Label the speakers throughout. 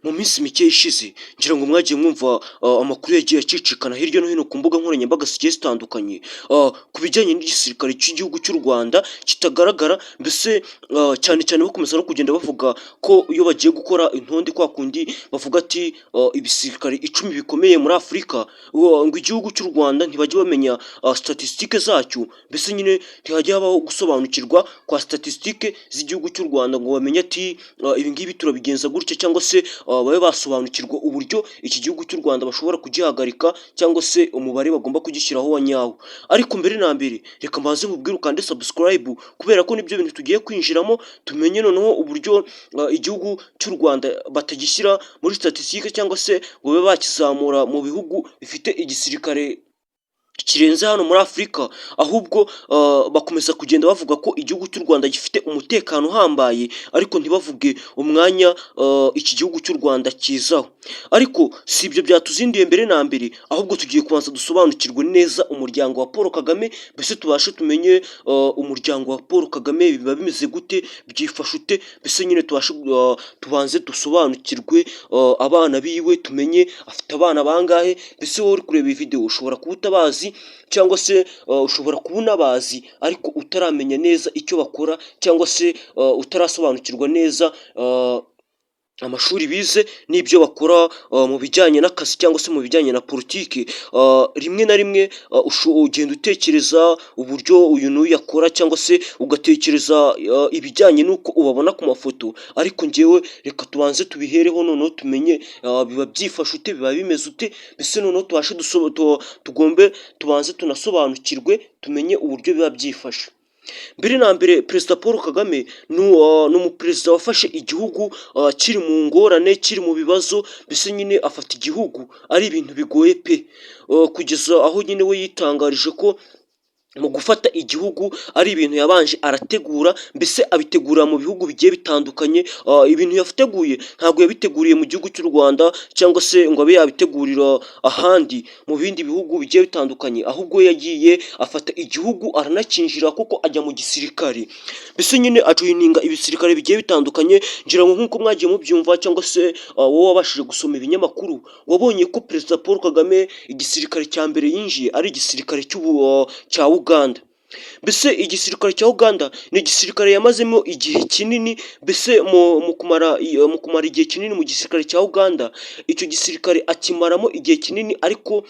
Speaker 1: Mu minsi mike ishize, ngira ngo mwagiye mwumva amakuru yagiye acicikana hirya no hino ku mbuga nkoranyambaga zigiye zitandukanye ku bijyanye n'igisirikare cy'igihugu cy'u Rwanda kitagaragara. Mbese cyane cyane bakomeza no kugenda bavuga ko iyo bagiye gukora intonde, kwa kundi bavuga ati ibisirikare 10 bikomeye muri Afurika, ngo igihugu cy'u Rwanda ntibajya bamenya statistique zacyo. Mbese nyine ntihajya habaho gusobanukirwa kwa statistique z'igihugu cy'u Rwanda ngo bamenye ati ibi ngibi turabigenza gutya, cyangwa se babe basobanukirwa uburyo iki gihugu cy'u Rwanda bashobora kugihagarika, cyangwa se umubare bagomba kugishyiraho wa nyawo. Ariko mbere na mbere, reka mbanze nkubwire ukande subscribe, kubera ko nibyo bintu tugiye kwinjiramo, tumenye noneho uburyo igihugu cy'u Rwanda batagishyira muri statistique, cyangwa se ngo babe bakizamura mu bihugu bifite igisirikare kirenze hano muri Afurika. Ahubwo bakomeza kugenda bavuga ko igihugu cy'u Rwanda gifite umutekano uhambaye, ariko ntibavuge umwanya iki gihugu cy'u Rwanda kizaho. Ariko si ibyo byatuzinduye mbere na mbere, ahubwo tugiye kubanza dusobanukirwe neza umuryango wa Paul Kagame. Mbese tubashe tumenye umuryango wa Paul Kagame biba bimeze gute, byifashe ute. Mbese nyine tubashe tubanze dusobanukirwe abana biwe, tumenye afite abana bangahe. Mbese wowe uri kureba iyi video ushobora kuba utabazi, cyangwa se ushobora kuba unabazi ariko utaramenya neza icyo bakora, cyangwa se utarasobanukirwa neza amashuri bize n'ibyo bakora mu bijyanye n'akazi cyangwa se mu bijyanye na politiki. Rimwe na rimwe ugenda utekereza uburyo uyu n'uyu akora, cyangwa se ugatekereza ibijyanye n'uko ubabona ku mafoto. Ariko njyewe reka tubanze tubihereho, noneho tumenye biba byifashe ute, biba bimeze ute. Mbese noneho tubashe tugombe tubanze tunasobanukirwe, tumenye uburyo biba byifashe. Mbere na mbere, Perezida Paul Kagame ni umuperezida wafashe igihugu kiri mu ngorane, kiri mu bibazo. Mbese nyine afata igihugu ari ibintu bigoye pe, kugeza aho nyine we yitangarije ko mu gufata igihugu ari ibintu yabanje arategura, mbese abitegura mu bihugu bigiye bitandukanye. Ibintu yateguye ntabwo yabiteguriye mu gihugu cy'u Rwanda, cyangwa se ngo abe yabitegurira ahandi mu bindi bihugu bigiye bitandukanye, ahubwo yagiye afata igihugu aranakinjira kuko ajya mu gisirikare. Mbese nyine ajoininga ibisirikare bigiye bitandukanye. Ngira ngo nk'uko mwagiye mubyumva, cyangwa se wowe wabashije gusoma ibinyamakuru, wabonye ko Perezida Paul Kagame igisirikare cya mbere yinjiye ari igisirikare cya Uganda. Mbese igisirikare cya Uganda ni igisirikare yamazemo igihe kinini. Mbese mu kumara igihe kinini mu gisirikare cya Uganda, icyo gisirikare akimaramo igihe kinini, ariko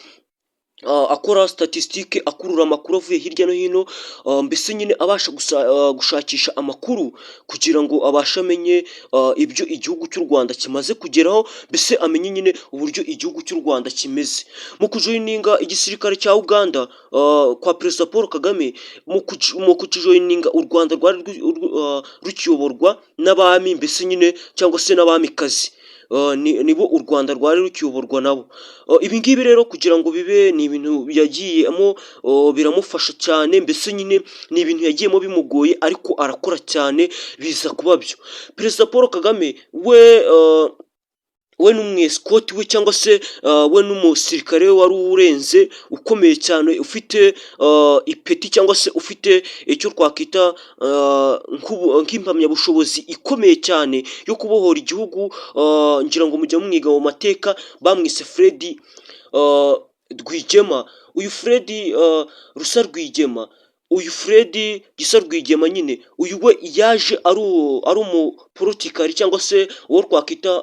Speaker 1: akora statistique, akurura amakuru avuye hirya no hino. Mbese nyine abasha gushakisha amakuru kugira ngo abashe amenye ibyo igihugu cy'u Rwanda kimaze kugeraho, mbese amenye nyine uburyo igihugu cy'u Rwanda kimeze. Mu kujoininga igisirikare cya Uganda kwa Perezida Paul Kagame, mu kukijoininga, u Rwanda rwari rukiyoborwa n'abami, mbese nyine cyangwa se n'abamikazi, nibo u Rwanda rwari rukiyoborwa nabo. Ibi ngibi rero kugira ngo bibe, ni ibintu yagiyemo biramufasha cyane. Mbese nyine ni ibintu yagiyemo bimugoye, ariko arakora cyane biza kuba byo. Perezida Paul Kagame we n'umwescort we, cyangwa se we n'umusirikare we wari urenze ukomeye cyane, ufite ipeti, cyangwa se ufite icyo twakwita nk'impamyabushobozi ikomeye cyane yo kubohora igihugu, ngira ngo mujya mwiga mu mateka, bamwise Fred Rwigema. Uyu Fred Rusa Rwigema, uyu Fred Gisa Rwigema nyine, uyu we yaje ari umupolitikari, cyangwa se uwo twakwita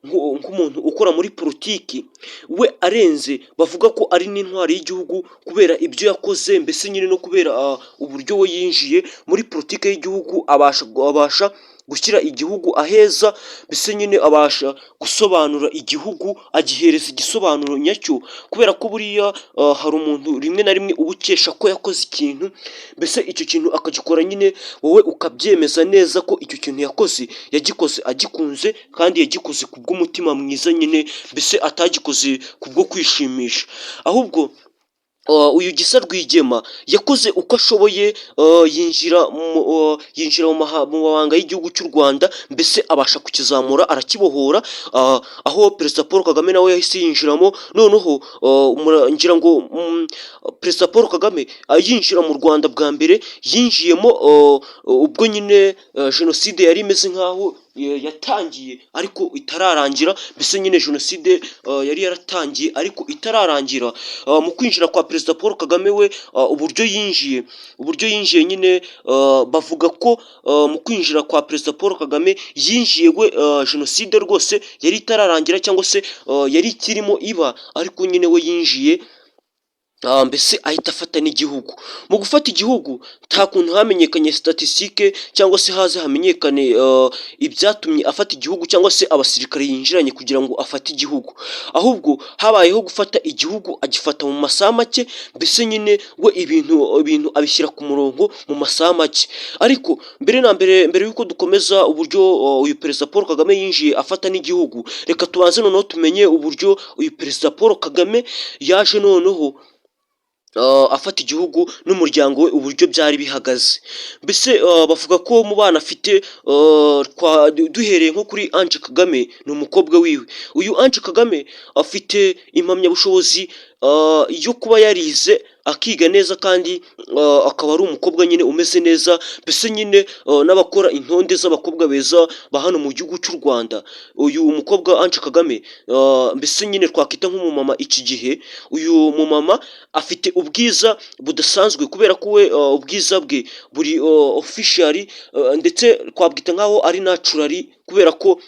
Speaker 1: nk'umuntu ukora muri politiki. We arenze, bavuga ko ari n'intwari y'igihugu kubera ibyo yakoze, mbese nyine no kubera uburyo we yinjiye muri politiki y'igihugu, abasha gushyira igihugu aheza. Mbese nyine abasha gusobanura igihugu, agihereza igisobanuro nyacyo, kubera ko buriya hari umuntu rimwe na rimwe uba ukesha ko yakoze ikintu, mbese icyo kintu akagikora nyine wowe ukabyemeza neza ko icyo kintu yakoze yagikoze agikunze, kandi yagikoze kubw'umutima mwiza nyine, mbese atagikoze kubwo kwishimisha. Ahubwo uyu Gisa Rwigema yakoze uko ashoboye, yinjira mu mabanga y'igihugu cy'u Rwanda, mbese abasha kukizamura, arakibohora, aho Perezida Paul Kagame nawe yahise yinjiramo. Noneho ngira ngo Perezida Paul Kagame yinjira mu Rwanda bwa mbere, yinjiyemo ubwo nyine jenoside yari imeze nk'aho yatangiye ariko itararangira. Mbese nyine jenoside yari yaratangiye ariko itararangira. Mu kwinjira kwa Perezida Paul Kagame we, uburyo yinjiye nyine, bavuga ko mu kwinjira kwa Perezida Paul Kagame yinjiye we jenoside rwose yari itararangira, cyangwa se yari ikirimo iba, ariko nyine we yinjiye mbese ahita afata n'igihugu. Mu gufata igihugu nta kuntu hamenyekanye statistique cyangwa se haze hamenyekane ibyatumye afata igihugu, cyangwa se abasirikare yinjiranye kugira ngo afate igihugu. Ahubwo habayeho gufata igihugu, agifata mu masaha make. Mbese nyine we ibintu abishyira ku murongo mu masaha make. Ariko mbere na mbere, mbere y'uko dukomeza uburyo uyu Perezida Paul Kagame yinjiye afata n'igihugu, reka tubanze noneho tumenye uburyo uyu Perezida Paul Kagame yaje noneho afata igihugu n'umuryango we, uburyo byari bihagaze. Mbese bavuga ko mu bana afite, duhereye nko kuri Ange Kagame, ni umukobwa wiwe. Uyu Ange Kagame afite impamyabushobozi yo kuba yarize, akiga neza, kandi akaba ari umukobwa nyine umeze neza. Mbese nyine n'abakora intonde z'abakobwa beza ba hano mu gihugu cy'u Rwanda, uyu mukobwa Ange Kagame, mbese nyine twakwita nk'umumama iki gihe, uyu mumama afite ubwiza budasanzwe, kubera ko we ubwiza bwe buri officially, ndetse twabwita nk'aho ari naturally, kubera ko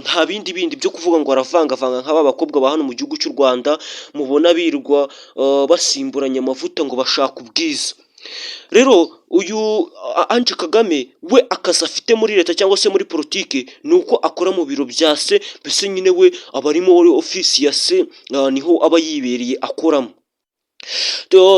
Speaker 1: nta bindi bindi byo kuvuga ngo aravangavanga nk'aba bakobwa ba hano mu gihugu cy'u Rwanda mubona birirwa basimburanya amavuta ngo bashaka ubwiza. Rero uyu Ange Kagame we, akazi afite muri leta cyangwa se muri politiki ni uko akora mu biro bya se. Mbese nyine we aba ari muri ofisi ya se, niho aba yibereye akoramo.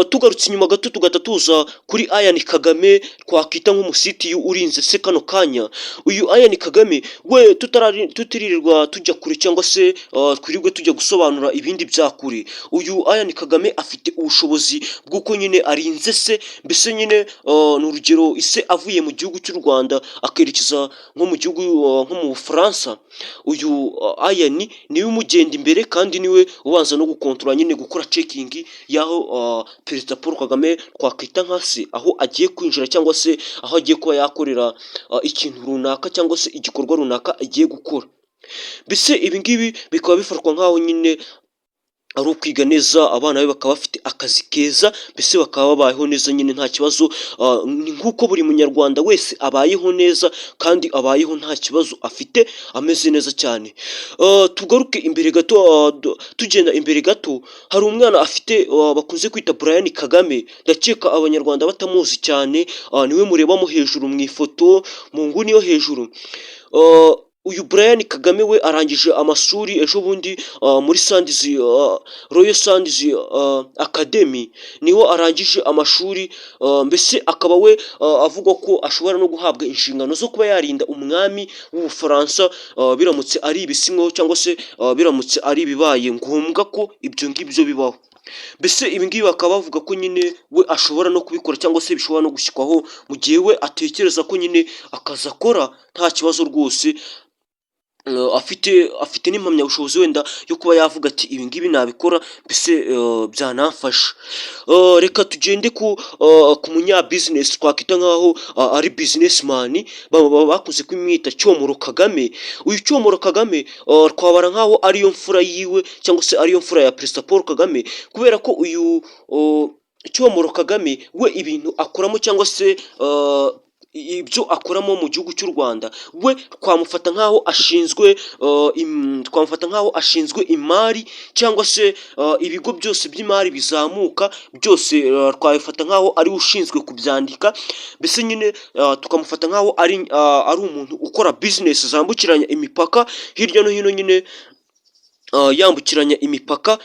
Speaker 1: Tugarutse inyuma gato, tugahita tuza kuri Ian Kagame, twakwita nk'umusitiyu urinze se kano kanya. Uyu Ian Kagame we, tutiririrwa tujya kure cyangwa se twirirwe tujya gusobanura ibindi bya kure, uyu Ian Kagame afite ubushobozi bw'uko nyine arinze se. Mbese nyine ni urugero, ise avuye mu gihugu cy'u Rwanda akerekeza nko mu gihugu nko mu Bufaransa, uyu Ian niwe umugenda imbere, kandi niwe ubanza no gukontorora nyine, gukora checking y'aho Perezida Paul Kagame twakwita nka se aho agiye kwinjira, cyangwa se aho agiye kuba yakorera ikintu runaka, cyangwa se igikorwa runaka agiye gukora. Mbese ibi ngibi bikaba bifatwa nk'aho nyine ari ukwiga neza, abana be bakaba bafite akazi keza, mbese bakaba babayeho neza nyine nta kibazo, ni nk'uko buri munyarwanda wese abayeho neza kandi abayeho nta kibazo afite, ameze neza cyane. Tugaruke imbere gato, tugenda imbere gato, hari umwana afite bakunze kwita Brian Kagame. Ndakeka abanyarwanda batamuzi cyane, niwe murebamo hejuru mu ifoto mu nguni yo hejuru. Uyu Brian Kagame we arangije amashuri ejo bundi muri Sands, Royal Sands Academy, niho arangije amashuri. Mbese akaba we avuga ko ashobora no guhabwa inshingano zo kuba yarinda umwami w'Ubufaransa, biramutse ari ibisinyweho, cyangwa se biramutse ari ibibaye ngombwa ko ibyo ngibyo bibaho. Mbese ibi ngibi bakaba bavuga ko nyine we ashobora no kubikora, cyangwa se bishobora no gushyikwaho mu gihe we atekereza ko nyine akazi akora nta kibazo rwose afite n'impamyabushobozi wenda yo kuba yavuga ati: "Ibi ngibi nabikora, mbese byanamfasha." Reka tugende ku munyabizinesi twakwita nk'aho ari businessman, bakunze kumwita Cyomoro Kagame. Uyu Cyomoro Kagame twabara nk'aho ariyo mfura yiwe, cyangwa se ariyo mfura ya Perezida Paul Kagame, kubera ko uyu Cyomoro Kagame we ibintu akoramo, cyangwa se ibyo akoramo mu gihugu cy'u Rwanda, we twamufata nk'aho ashinzwe imari, cyangwa se ibigo byose by'imari bizamuka byose, twabifata nk'aho ariwe ushinzwe kubyandika. Mbese nyine tukamufata nk'aho ari umuntu ukora bizinesi zambukiranya imipaka hirya no hino nyine, yambukiranya imipaka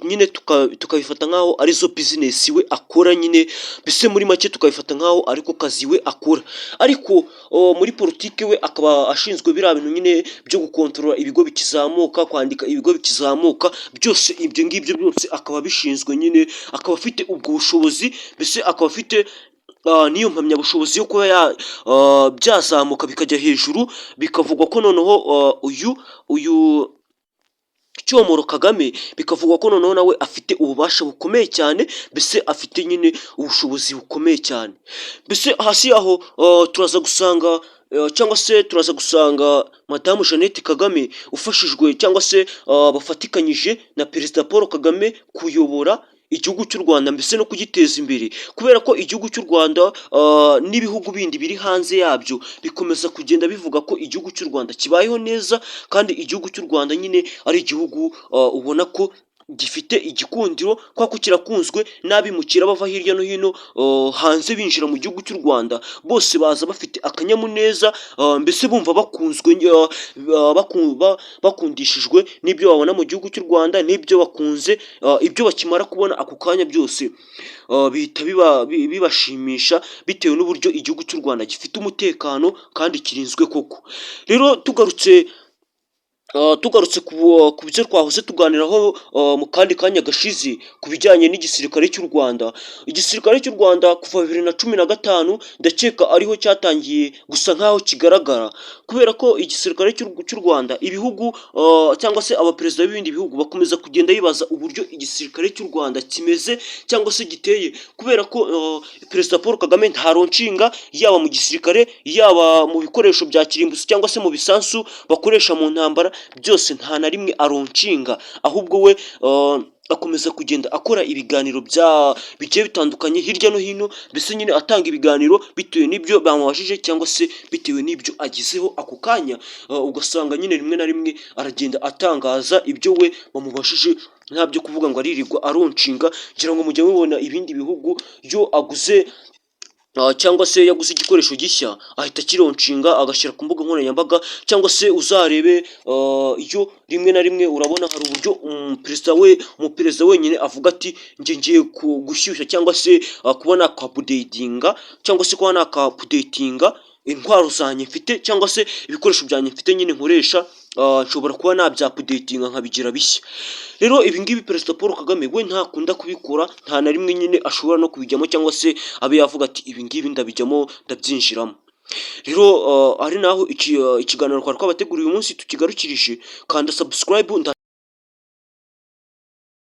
Speaker 1: nyine, tukabifata nk'aho arizo bizinesi we akora nyine. Mbese muri make tukabifata nk'aho ariko kazi we akora. Ariko muri politiki we akaba ashinzwe biriya bintu nyine byo gukontorora ibigo bikizamuka, kwandika ibigo bikizamuka byose, ibyo ngibyo byose akaba abishinzwe nyine, akaba afite ubwo bushobozi, mbese akaba afite n'iyo mpamyabushobozi yo kuba byazamuka bikajya hejuru. Bikavugwa ko noneho uyu Cyomoro Kagame, bikavugwa ko noneho nawe afite ububasha bukomeye cyane, mbese afite nyine ubushobozi bukomeye cyane. Mbese hasi yaho turaza gusanga cyangwa se turaza gusanga Madamu Jeannette Kagame ufashijwe cyangwa se bafatikanyije na Perezida Paul Kagame kuyobora igihugu cy'u Rwanda, mbese no kugiteza imbere, kubera ko igihugu cy'u Rwanda n'ibihugu bindi biri hanze yabyo bikomeza kugenda bivuga ko igihugu cy'u Rwanda kibayeho neza, kandi igihugu cy'u Rwanda nyine ari igihugu ubona ko gifite igikundiro, kubera ko kirakunzwe n'abimukira bava hirya no hino hanze binjira mu gihugu cy'u Rwanda. Bose baza bafite akanyamuneza, mbese bumva bakunzwe, bakundishijwe n'ibyo babona mu gihugu cy'u Rwanda n'ibyo bakunze. Ibyo bakimara kubona ako kanya byose bihita bibashimisha bitewe n'uburyo igihugu cy'u Rwanda gifite umutekano kandi kirinzwe koko. Rero tugarutse ku byo twahoze tuganiraho mu kandi kanya gashize ku bijyanye n'igisirikare cy'u Rwanda, igisirikare cy'u Rwanda kuva 2015 ndakeka ariho cyatangiye gusa nk'aho kigaragara, kubera ko igisirikare cy'u Rwanda, ibihugu cyangwa se abaperezida b'ibindi bihugu bakomeza kugenda bibaza uburyo igisirikare cy'u Rwanda kimeze cyangwa se giteye, kubera ko Perezida Paul Kagame ntalaunchinga yaba mu gisirikare, yaba mu bikoresho bya kirimbuzi cyangwa se mu bisasu bakoresha mu ntambara, byose nta na rimwe alaunchinga. Ahubwo we akomeza kugenda akora ibiganiro bya bigiye bitandukanye hirya no hino, mbese nyine atanga ibiganiro bitewe n'ibyo bamubajije cyangwa se bitewe n'ibyo agezeho ako kanya. Ugasanga nyine rimwe na rimwe aragenda atangaza ibyo we bamubajije, nta byo kuvuga ngo aririrwa alaunchinga. Ngira ngo mujya mubona ibindi bihugu, iyo aguze cyangwa se yaguze igikoresho gishya, ahita akilaunchinga agashyira ku mbuga nkoranyambaga. Cyangwa se uzarebe iyo rimwe na rimwe urabona hari uburyo umuperezida we, umuperezida wenyine avuga ati: "Njye ngiye gushyushya cyangwa se kuba nakaupdatinga cyangwa se kuba nakaupdatinga intwaro zanjye mfite cyangwa se ibikoresho byanjye mfite nyine nkoresha, nshobora kuba nabyupdatinga nkabigira bishya." Rero ibi ngibi Perezida Paul Kagame we ntakunda kubikora, nta na rimwe nyine ashobora no kubijyamo cyangwa se abe yavuga ati: "Ibi ngibi ndabijyamo, ndabyinjiramo." Rero ari naho ikiganiro twari twabateguriye uyu munsi tukigarukirije. Kanda subscribe.